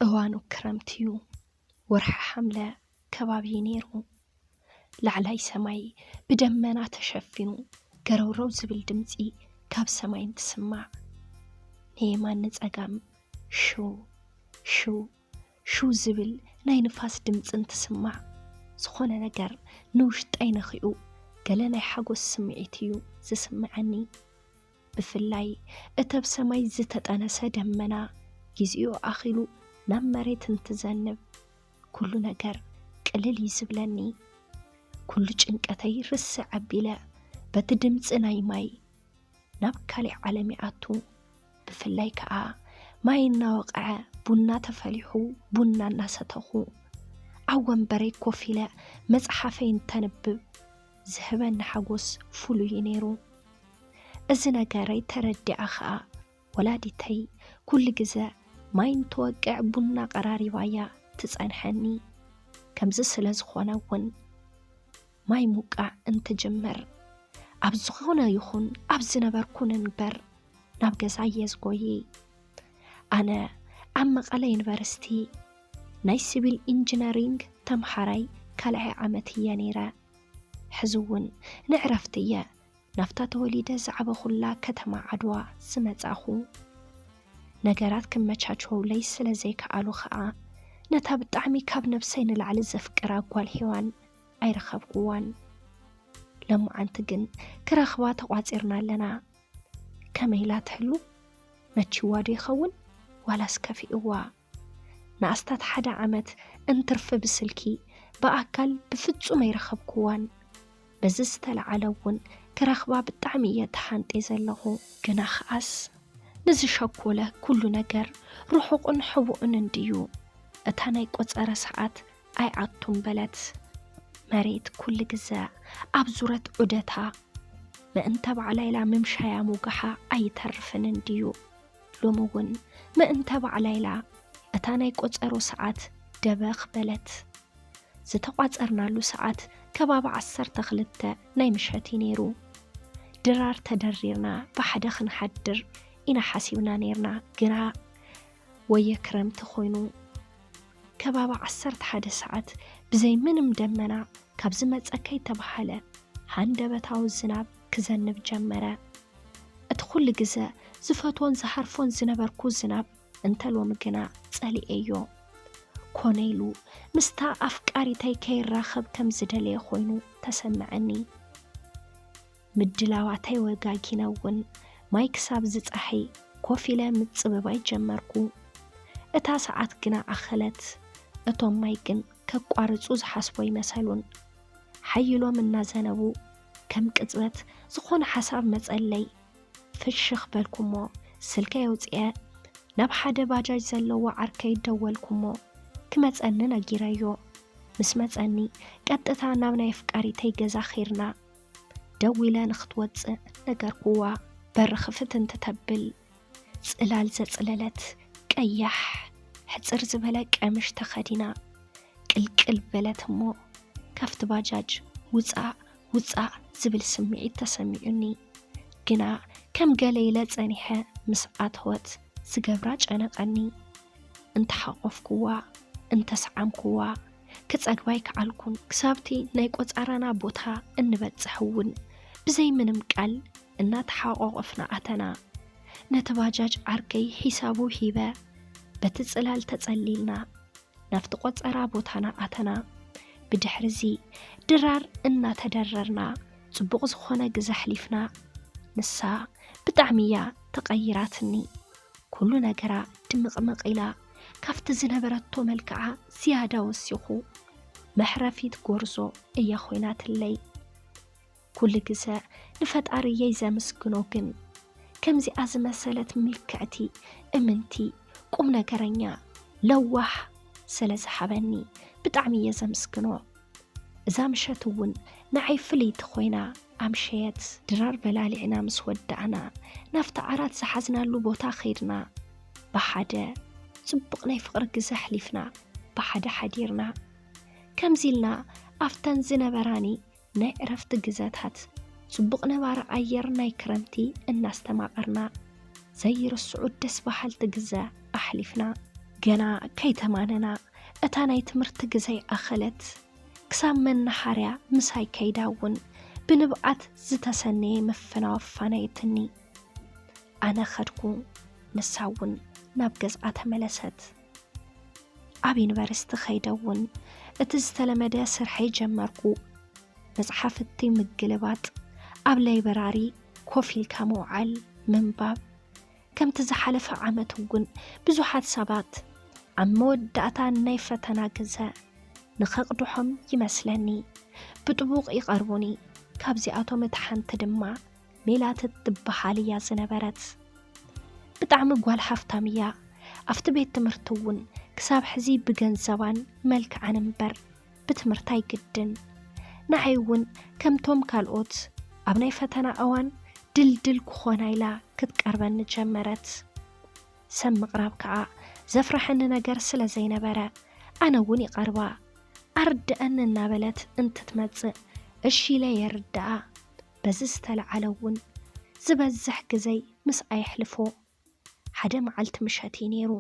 እዋኑ ክረምቲ እዩ። ወርሒ ሓምለ ከባቢ ነይሩ። ላዕላይ ሰማይ ብደመና ተሸፊኑ፣ ገረውረው ዝብል ድምፂ ካብ ሰማይ እንትስማዕ፣ ንየማን ንፀጋም ሽው ሽው ሽው ዝብል ናይ ንፋስ ድምፂ እንትስማዕ፣ ዝኾነ ነገር ንውሽጠይ ነኺኡ፣ ገለ ናይ ሓጎስ ስምዒት እዩ ዝስምዐኒ። ብፍላይ እቲ ኣብ ሰማይ ዝተጠነሰ ደመና፣ ግዜኡ ኣኺሉ ናብ መሬት እንትዘንብ፣ ኩሉ ነገር ቅልል እዩ ዝብለኒ። ኩሉ ጭንቀተይ ርስዕ ኣቢለ፣ በቲ ድምፂ ናይ ማይ ናብ ካሊእ ዓለም ይኣቱ። ብፍላይ ከኣ ማይ እናወቕዐ፣ ቡና ተፈሊሑ፣ ቡና እናሰተኹ፣ ኣብ ወንበረይ ኮፍ ኢለ መጽሓፈይ እንተንብብ ዝህበኒ ሓጎስ ፍሉይ እዩ ነይሩ። እዚ ነገረይ ተረዲኣ ኸኣ፣ ወላዲተይ ኩሉ ግዘ ማይ እንትወቅዕ ቡና ቀራሪባያ ትጸንሐኒ። ከምዚ ስለ ዝኾነ እውን፣ ማይ ምውቃዕ እንትጅምር፣ ኣብ ዝኾነ ይኹን ኣብ ዝነበርኩ ንንበር ናብ ገዛ እየ ዝጎይ። ኣነ ኣብ መቐለ ዩኒቨርሲቲ ናይ ሲቪል ኢንጂነሪንግ ተምሃራይ ካልኣይ ዓመት እየ ነይረ። ሕዚ እውን ንዕረፍቲ እየ ናብታ ተወሊደ ዝዓበኹላ ከተማ ዓድዋ ዝመጻኹ። ነገራት ክመቻቸውለይ ስለ ዘይከኣሉ ኸኣ፣ ነታ ብጣዕሚ ካብ ነብሰይ ንላዕሊ ዘፍቅራ ጓል ሄዋን ኣይረኸብኩዋን። ሎማዓንቲ ግን ክረኽባ ተቋጺርና ኣለና። ከመይ ኢላ ትሕሉ? መቺዋ ዶ ይኸውን? ዋላስ ከፊእዋ? ንኣስታት ሓደ ዓመት እንትርፊ ብስልኪ፣ ብኣካል ብፍጹም ኣይረኸብኩዋን። በዚ ዝተለዓለ እውን ክረኽባ ብጣዕሚ እየ ተሃንጤ ዘለኹ። ግና ኸኣስ ንዝሸኮለ ኩሉ ነገር ርሑቕን ሕቡእን እንድዩ። እታ ናይ ቆጸረ ሰዓት ኣይኣቱን በለት። መሬት ኩሉ ግዘ ኣብ ዙረት ዑደታ፣ ምእንተ ባዕላ ኢላ ምምሻያ ምውጋሓ ኣይተርፍን እንድዩ። ሎሚ እውን ምእንተ ባዕላ ኢላ እታ ናይ ቆጸሮ ሰዓት ደበኽ በለት። ዝተቋጸርናሉ ሰዓት ከባቢ ዓሰርተ ክልተ ናይ ምሸት እዩ ነይሩ። ድራር ተደሪርና ብሓደ ክንሓድር ኢና ሓሲብና ነይርና። ግና ወየ ክረምቲ ኮይኑ፣ ከባቢ ዓሰርተ ሓደ ሰዓት ብዘይ ምንም ደመና ካብ ዝመጸ ከይተባህለ ሃንደበታዊ ዝናብ ክዘንብ ጀመረ። እቲ ኩሉ ግዘ ዝፈትዎን ዝሃርፎን ዝነበርኩ ዝናብ እንተ ሎሚ ግና ጸሊኤዮ። ኮነ ኢሉ ምስታ ኣፍቃሪተይ ከይራኸብ ከም ዝደለየ ኮይኑ ተሰምዐኒ። ምድላዋተይ ወጋጊነ እውን ማይ ክሳብ ዝጻሒ ኮፍ ኢለ ምጽብባይ ጀመርኩ። እታ ሰዓት ግና ኣኸለት። እቶም ማይ ግን ከቋርጹ ዝሓስቦ ይመሰሉን። ሓይሎም እናዘነቡ ከም ቅጽበት ዝኾነ ሓሳብ መጸለይ። ፍሽኽ በልኩሞ ስልከይ ኣውጽኤ ናብ ሓደ ባጃጅ ዘለዎ ዓርከይ ደወልኩሞ ክመጸኒ ነጊረዮ። ምስ መጸኒ ቀጥታ ናብ ናይ ኣፍቃሪተይ ገዛ ኸይርና። ደዊለ ንኽትወጽእ ነገርኩዋ። በሪ ክፍት እንትተብል ጽላል ዘጽለለት ቀያሕ ሕጽር ዝበለ ቀምሽ ተኸዲና ቅልቅል በለት እሞ ካብቲ ባጃጅ ውጻእ ውጻእ ዝብል ስምዒት ተሰሚዑኒ። ግና ከም ገለ ኢለ ጸኒሐ ምስ ኣተወት ዝገብራ ጨነቐኒ። እንተሓቆፍኩዋ እንተሰዓምኩዋ ክጸግባ ኣይከኣልኩን። ክሳብቲ ናይ ቆጻራና ቦታ እንበጽሕ እውን ብዘይ ምንም ቃል እናተሓቋቆፍና ኣተና። ነቲ ባጃጅ ዓርከይ ሒሳቡ ሂበ በቲ ጽላል ተጸሊልና ናብቲ ቆጸራ ቦታና ኣተና። ብድሕርዚ ድራር እናተደረርና ጽቡቕ ዝኾነ ግዘ ኣሕሊፍና። ንሳ ብጣዕሚ እያ ተቐይራትኒ። ኩሉ ነገራ ድምቕምቕ ኢላ ካብቲ ዝነበረቶ መልክዓ ዝያዳ ወሲኹ። መሕረፊት ጎርዞ እያ ኮይናትለይ። ኩሉ ግዘ ንፈጣሪየይ ዘምስግኖ ግን ከምዚኣ ዝመሰለት ምልክዕቲ፣ እምንቲ፣ ቁም ነገረኛ፣ ለዋህ ስለ ዝሃበኒ ብጣዕሚ እየ ዘምስግኖ። እዛ ምሸት እውን ንዓይ ፍልይቲ ኮይና ኣምሸየት። ድራር በላሊዕና ምስ ወዳእና ናብቲ ዓራት ዝሓዝናሉ ቦታ ከይድና ብሓደ ጽቡቕ ናይ ፍቕሪ ግዘ ኣሕሊፍና፣ ብሓደ ሓዲርና። ከምዚ ኢልና ኣብተን ዝነበራኒ ናይ ዕረፍቲ ግዘታት ጽቡቕ ነባሪ ኣየር ናይ ክረምቲ እናስተማቐርና ዘይርስዑ ደስ በሃልቲ ግዘ ኣሕሊፍና። ገና ከይተማነና እታ ናይ ትምህርቲ ግዘይ ኣኸለት። ክሳብ መናሃርያ ምሳይ ከይዳ እውን ብንብዓት ዝተሰነየ መፈናወፋ ነየትኒ። ኣነ ኸድኩ፣ ንሳ እውን ናብ ገዝኣ ተመለሰት። ኣብ ዩኒቨርሲቲ ኸይደ እውን እቲ ዝተለመደ ስርሐይ ጀመርኩ። መጽሓፍቲ ምግልባጥ፣ ኣብ ላይብራሪ ኮፍ ኢልካ ምውዓል፣ ምንባብ። ከምቲ ዝሓለፈ ዓመት እውን ብዙሓት ሰባት ኣብ መወዳእታ ናይ ፈተና ግዘ ንኸቕድሖም ይመስለኒ ብጥቡቕ ይቐርቡኒ። ካብዚኣቶም እታ ሓንቲ ድማ ሜላት እትበሃል እያ ዝነበረት። ብጣዕሚ ጓል ሃፍታም እያ። ኣብቲ ቤት ትምህርቲ እውን ክሳብ ሕዚ ብገንዘባን መልክዓን እምበር ብትምህርቲ ኣይግድን። ንዓይ እውን ከምቶም ካልኦት ኣብ ናይ ፈተና እዋን ድልድል ክኾና ኢላ ክትቀርበኒ ጀመረት። ሰብ ምቕራብ ከዓ ዘፍርሐኒ ነገር ስለ ዘይነበረ ኣነ እውን ይቐርባ። ኣርድአኒ እናበለት እንትትመጽእ እሺ ኢለ የርድኣ። በዚ ዝተለዓለ እውን ዝበዝሕ ግዘይ ምስኣ የሕልፎ። ሓደ መዓልቲ ምሸት እዩ ነይሩ።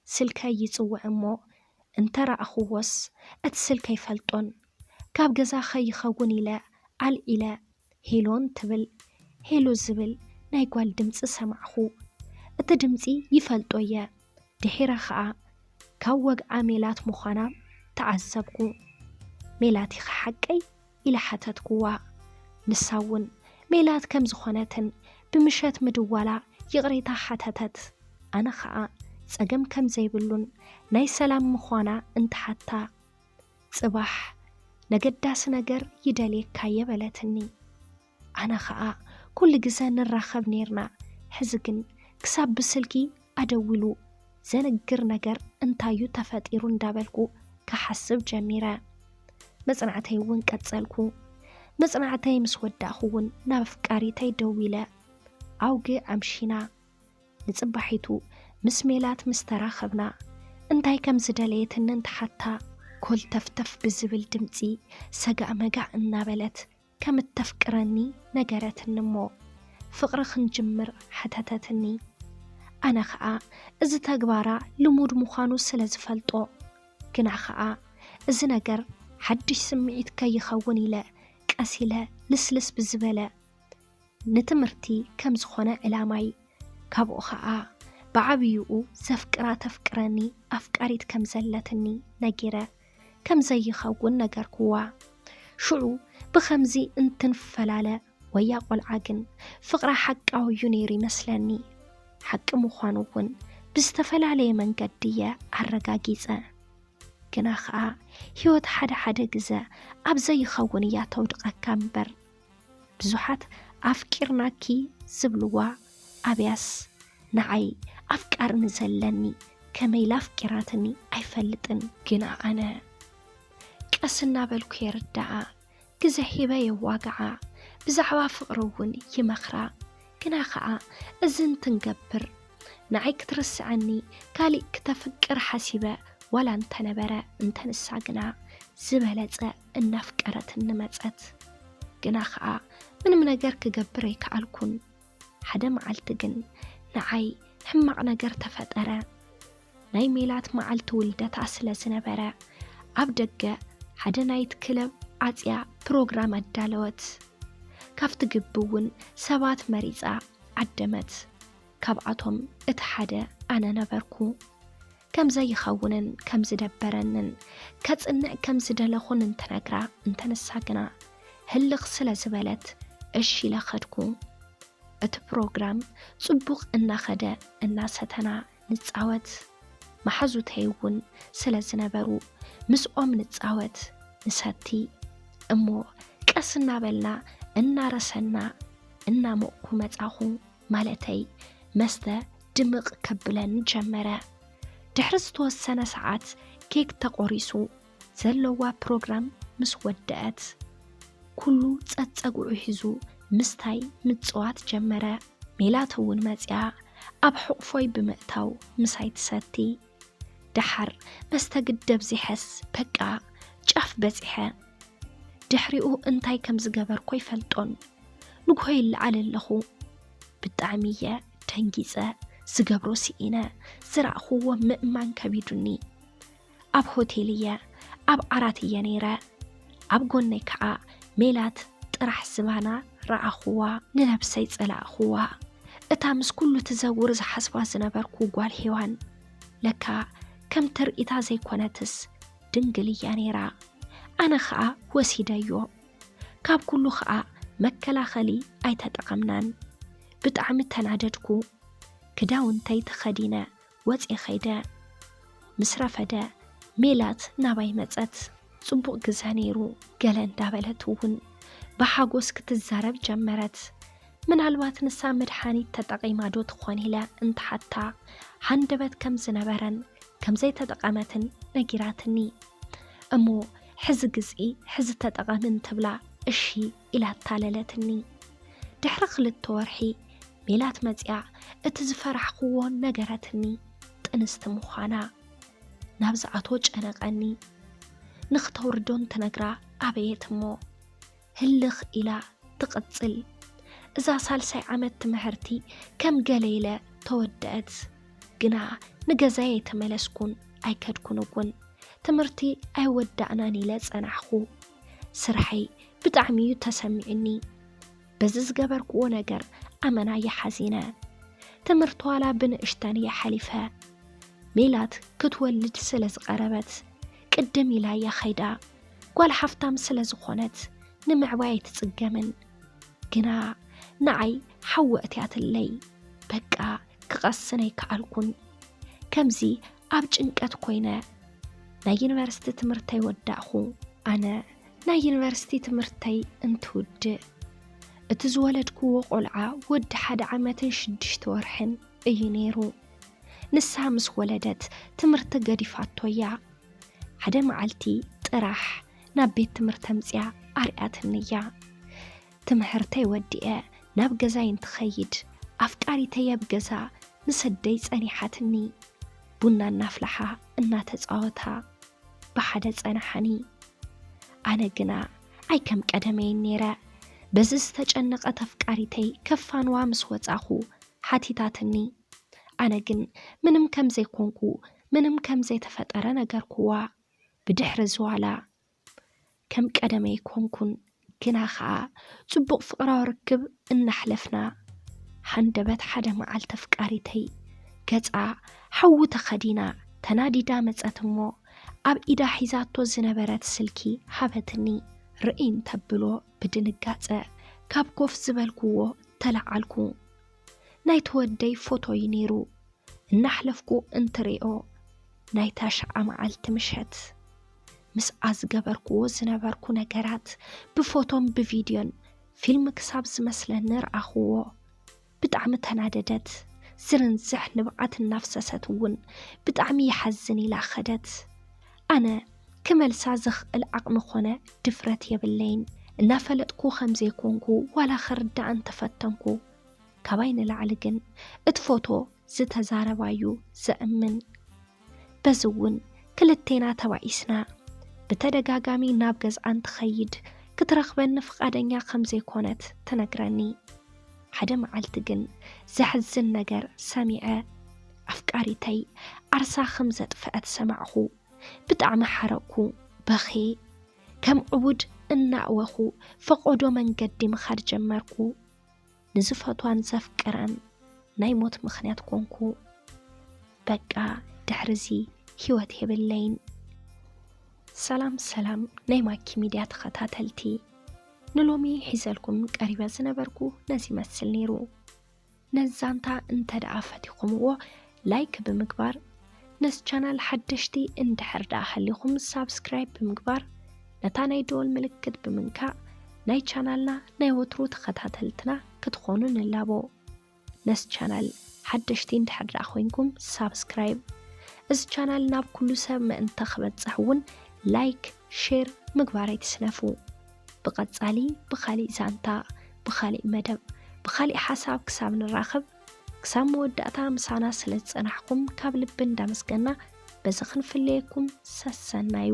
ስልከይ ይጽውዕ እሞ እንተ ረኣኹዎስ እቲ ስልከ ኣይፈልጦን። ካብ ገዛ ከይኸውን ኢለ ኣልዒለ ሄሎ እንትብል፣ ሄሎ ዝብል ናይ ጓል ድምጺ ሰማዕኹ። እቲ ድምጺ ይፈልጦ እየ። ድሒረ ኸኣ ካብ ወግዓ ሜላት ምዃና ተዓዘብኩ። ሜላት ኢኺ ሓቀይ? ኢለ ሓተትኩዋ። ንሳ እውን ሜላት ከም ዝኾነትን ብምሸት ምድዋላ ይቕሬታ ሓተተት። ኣነ ኸኣ ጸገም ከም ዘይብሉን ናይ ሰላም ምዃና እንትሓታ፣ ጽባሕ ነገዳሲ ነገር ይደልየካ'የ በለትኒ። ኣነ ኸኣ ኩሉ ግዘ ንራኸብ ኔርና፣ ሕዚ ግን ክሳብ ብስልኪ ኣደዊሉ ዘንግር ነገር እንታዩ ተፈጢሩ እንዳበልኩ ክሓስብ ጀሚረ። መጽናዕተይ እውን ቀጸልኩ። መጽናዕተይ ምስ ወዳእኩ እውን ናብ ኣፍቃሪተይ ደዊለ ኣውግዕ ኣምሺና። ንጽባሒቱ ምስ ሜላት ምስ ተራኸብና እንታይ ከም ዝደለየትኒ እንትሓታ፣ ኮልተፍተፍ ብዝብል ድምጺ ሰጋእ መጋእ እናበለት ከም እተፍቅረኒ ነገረትኒ እሞ ፍቕሪ ክንጅምር ሓተተትኒ። ኣነ ኸኣ እዚ ተግባራ ልሙድ ምዃኑ ስለ ዝፈልጦ፣ ግና ኸኣ እዚ ነገር ሓድሽ ስምዒት ከይኸውን ኢለ ቀስ ኢለ ልስልስ ብዝበለ ንትምህርቲ ከም ዝኾነ ዕላማይ፣ ካብኡ ኸኣ ብዓብይኡ ዘፍቅራ ተፍቅረኒ ኣፍቃሪት ከም ዘለትኒ ነጊረ ከም ዘይኸውን ነገርኩዋ። ሽዑ ብኸምዚ እንትንፈላለ ወያ ቆልዓ ግን ፍቕራ ሓቃዊ እዩ ነይሩ ይመስለኒ። ሓቂ ምዃኑ እውን ብዝተፈላለየ መንገዲ እየ ኣረጋጊጸ። ግና ኸኣ ህይወት ሓደ ሓደ ግዘ ኣብ ዘይኸውን እያ ተውድቐካ እምበር። ብዙሓት ኣፍቂርናኪ ዝብልዋ ኣብያስ ንዓይ ኣፍቃርኒ ዘለኒ ከመይ ኢላ ኣፍቂራትኒ ኣይፈልጥን። ግና ኣነ ቀስ እናበልኩ የርድኣ፣ ግዘ ሂበ የዋግዓ፣ ብዛዕባ ፍቕሪ እውን ይመኽራ። ግና ኸኣ እዚ እንትንገብር ንዓይ ክትርስዐኒ ካሊእ ክተፍቅር ሓሲበ ዋላ እንተነበረ እንተንሳ ግና ዝበለጸ እናፍቀረትኒ መጸት። ግና ኸኣ ምንም ነገር ክገብር ኣይከኣልኩን። ሓደ መዓልቲ ግን ንዓይ ሕማቕ ነገር ተፈጠረ። ናይ ሜላት መዓልቲ ውልደታ ስለ ዝነበረ ኣብ ደገ ሓደ ናይት ክለብ ዓጽያ ፕሮግራም ኣዳለወት። ካብቲ ግቢ እውን ሰባት መሪጻ ዓደመት። ካብኣቶም እቲ ሓደ ኣነ ነበርኩ። ከም ዘይኸውንን ከም ዝደበረንን ከጽንዕ ከም ዝደለኹን እንትነግራ እንተንሳ ግና ህልኽ ስለ ዝበለት እሺ ኢለ ኸድኩ። እቲ ፕሮግራም ጽቡቕ እናኸደ እናሰተና ንጻወት። መሓዙተይ እውን ስለ ዝነበሩ ምስኦም ንጻወት ንሰቲ። እሞ ቀስ እናበልና እናረሰና እናሞቕኩ መጻኹ። ማለተይ መስተ ድምቕ ከብለኒ ጀመረ። ድሕሪ ዝተወሰነ ሰዓት ኬክ ተቖሪሱ ዘለዋ ፕሮግራም ምስ ወደአት ኩሉ ጸጸግዑ ሒዙ ምስታይ ምጽዋት ጀመረ። ሜላት እውን መጺኣ ኣብ ሕቑፎይ ብምእታው ምሳይ ትሰቲ። ደሓር መስተ ግደ ኣብዚሐስ በቃ ጫፍ በጺሐ። ድሕሪኡ እንታይ ከም ዝገበርኩ ኣይፈልጦን። ንግሆ ይለዓል ኣለኹ። ብጣዕሚ እየ ደንጊጸ። ዝገብሮ ስኢነ፣ ዝረኣኽዎ ምእማን ከቢዱኒ። ኣብ ሆቴል እየ፣ ኣብ ዓራት እየ ነይረ። ኣብ ጎነይ ከዓ ሜላት ጥራሕ ዝባና ረኣኽዋ። ንነብሰይ ጸላእኽዋ። እታ ምስ ኩሉ ትዘውር ዝሓስባ ዝነበርኩ ጓል ሄዋን፣ ለካ ከም ትርኢታ ዘይኮነትስ ድንግል እያ ነይራ። ኣነ ኸኣ ወሲደዮ። ካብ ኩሉ ኸኣ መከላኸሊ ኣይተጠቐምናን። ብጣዕሚ ተናደድኩ። ክዳውንተይ ተኸዲነ ወፅየ ኸይደ። ምስ ረፈደ ሜላት ናባይ መፀት። ፅቡቕ ግዘ ነይሩ፣ ገለ እንዳበለት እውን ብሓጎስ ክትዛረብ ጀመረት። ምናልባት ንሳ መድሓኒት ተጠቒማ ዶ ትኾን ኢለ እንትሓታ፣ ሃንደበት ከም ዝነበረን ከም ዘይተጠቐመትን ነጊራትኒ። እሞ ሕዚ ግዝኢ፣ ሕዚ ተጠቐሚ እንትብላ እሺ ኢላ ኣታለለትኒ። ድሕሪ ክልተ ወርሒ ሜላት መጺኣ እቲ ዝፈራሕክዎ ነገረትኒ። ጥንስቲ ምዃና ናብ ዝኣትዎ ጨነቐኒ። ንኽተውርዶ እንትነግራ ኣበየት እሞ ህልኽ ኢላ ትቕጽል። እዛ ሳልሳይ ዓመት ትምህርቲ ከም ገለ ኢለ ተወደአት። ግና ንገዛይ ኣይተመለስኩን ኣይከድኩን እውን። ትምህርቲ ኣይወዳእናን ኢለ ጸናሕኹ። ስርሐይ ብጣዕሚ እዩ ተሰሚዑኒ። በዚ ዝገበርክዎ ነገር ኣመና እየ ሓዚነ። ትምህርቲ ዋላ ብንእሽተን እየ ሓሊፈ። ሜላት ክትወልድ ስለ ዝቐረበት ቅድም ኢላ እያ ኸይዳ። ጓል ሃፍታም ስለ ዝኾነት ንምዕባይ ኣይትጽገምን። ግና ንዓይ ሓዊ ኣእትያትለይ። በቃ ክቐስን ኣይከኣልኩን። ከምዚ ኣብ ጭንቀት ኮይነ ናይ ዩኒቨርሲቲ ትምህርተይ ወዳእኹ። ኣነ ናይ ዩኒቨርሲቲ ትምህርተይ እንትውድእ፣ እቲ ዝወለድክዎ ቆልዓ ወዲ ሓደ ዓመትን ሽዱሽተ ወርሕን እዩ ነይሩ። ንሳ ምስ ወለደት ትምህርቲ ገዲፋቶ እያ። ሓደ መዓልቲ ጥራሕ ናብ ቤት ትምህርቲ ኣምጺኣ ኣርኣያትኒ እያ። ትምህርተይ ወዲኤ ናብ ገዛይ እንትኸይድ ኣፍቃሪተይ ኣብ ገዛ ምስ ኣደይ ጸኒሓትኒ። ቡና እናፍልሓ እናተጻወታ ብሓደ ጸናሓኒ። ኣነ ግና ኣይ ከም ቀደመይን ነይረ። በዚ ዝተጨነቐት ኣፍቃሪተይ ከፋንዋ ምስ ወጻኹ ሓቲታትኒ። ኣነ ግን ምንም ከም ዘይኮንኩ፣ ምንም ከም ዘይተፈጠረ ነገርኩዋ። ብድሕሪ ዝዋላ ከም ቀደመይ ኮንኩን፣ ግና ኸኣ ጽቡቕ ፍቕራዊ ርክብ እናሕለፍና፣ ሃንደበት ሓደ መዓልቲ ኣፍቃሪተይ ገጻ ሓዊ ተኸዲና ተናዲዳ መጸት እሞ፣ ኣብ ኢዳ ሒዛቶ ዝነበረት ስልኪ ሃበትኒ። ርእይ እንተብሎ ብድንጋጸ ካብ ኮፍ ዝበልክዎ ተለዓልኩ። ናይ ተወደይ ፎቶ እዩ ነይሩ። እናሕለፍኩ እንትሪኦ ናይ ታሽዓ መዓልቲ ምሸት ምስኣ ዝገበርክዎ ዝነበርኩ ነገራት ብፎቶን ብቪድዮን ፊልም ክሳብ ዝመስለኒ ረኣኽዎ። ብጣዕሚ ተናደደት። ዝርንዝሕ ንብዓት እናፍሰሰት እውን ብጣዕሚ ይሓዝን ኢላ ኸደት። ኣነ ክመልሳ ዘኽእል ዓቕሚ ኾነ ድፍረት የብለይን። እናፈለጥኩ ከም ዘይኮንኩ ዋላ ኽርዳእ እንተፈተንኩ፣ ካባይ ንላዕሊ ግን እቲ ፎቶ ዝተዛረባዩ ዘእምን። በዚ እውን ክልቴና ተባኢስና። ብተደጋጋሚ ናብ ገዝኣ እንትኸይድ ክትረኽበኒ ፍቓደኛ ከም ዘይኮነት ትነግረኒ። ሓደ መዓልቲ ግን ዘሕዝን ነገር ሰሚዐ። ኣፍቃሪተይ ዓርሳ ከም ዘጥፍአት ሰማዕኹ። ብጣዕሚ ሓረቕኩ፣ በኽየ። ከም ዕቡድ እናእወኹ ፈቖዶ መንገዲ ምኻድ ጀመርኩ። ንዝፈትዋን ዘፍቅራን ናይ ሞት ምኽንያት ኮንኩ። በቃ ድሕርዚ ህይወት የብለይን። ሰላም ሰላም ናይ ማኪ ሚድያ ተኸታተልቲ፣ ንሎሚ ሒዘልኩም ቀሪበ ዝነበርኩ ነዚ ይመስል ነይሩ። ነዚ ዛንታ እንተ ደኣ ፈቲኹምዎ ላይክ ብምግባር፣ ነዚ ቻናል ሓደሽቲ እንድሕር ደኣ ሃሊኹም ሳብስክራይብ ብምግባር፣ ነታ ናይ ደወል ምልክት ብምንካእ ናይ ቻናልና ናይ ወትሩ ተኸታተልትና ክትኾኑ ንላቦ። ነዚ ቻናል ሓደሽቲ እንድሕር ደኣ ኮይንኩም ሳብስክራይብ፣ እዚ ቻናል ናብ ኩሉ ሰብ ምእንተ ክበጽሕ እውን ላይክ፣ ሼር ምግባር ኣይትስነፉ። ብቐጻሊ ብኻሊእ ዛንታ፣ ብኻሊእ መደብ፣ ብኻሊእ ሓሳብ ክሳብ ንራኸብ፣ ክሳብ መወዳእታ ምሳና ስለ ዝጸናሕኩም ካብ ልቢ እንዳመስገና በዚ ክንፍለየኩም ሰሰናዩ።